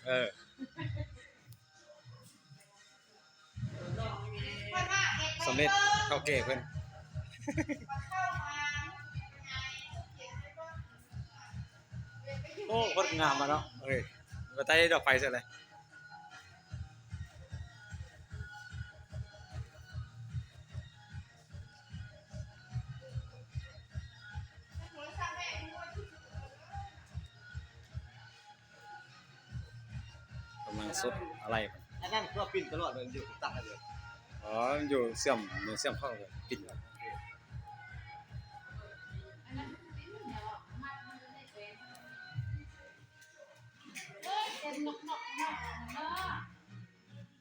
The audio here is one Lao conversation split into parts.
ເອີ ສຳເລັດເຖົ້າແກ່ເພິ່ນ. ໂອ້ ໂຄດງາມອະເນາະ. ເອີຍ ບໍ່ໄດ້ດອກໄຟໃສ່ເລີຍ. ກຳລັງສົດອາໄຫຼ່. ອັນນັ້ນກໍປິ່ນຕະຫຼອດເລີຍ ຢູ່ຕັກເລີຍ. ອໍ ຢູ່ເຊື່ອມ ຢູ່ເຊື່ອມເຂົ້າ ປິ່ນ.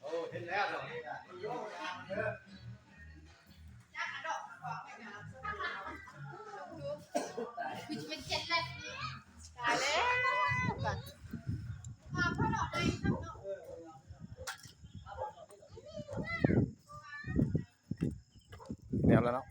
ໂອ້ ເຫັນແລ້ວດອກນີ້ນະ. ຄືຈະເປັນເຈັດແລັດນີ້. ຕາຍແລ້ວ ແລ້ວລະເນາະ.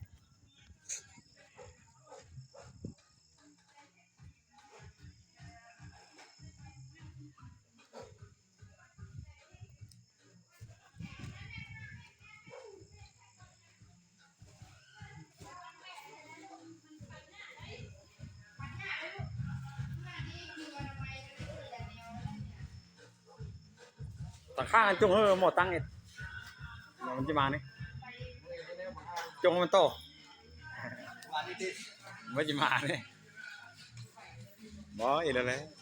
ຕາຂ້າງອັນ ຈົ່ງເຮີໝໍຕັ້ງເອງ ມັນຊິມານີ້ ຈົ່ງໃຫ້ມັນໂຕ ມັນຊິມານີ້. ບໍ່ ອີກແລ້ວແຫຼະ.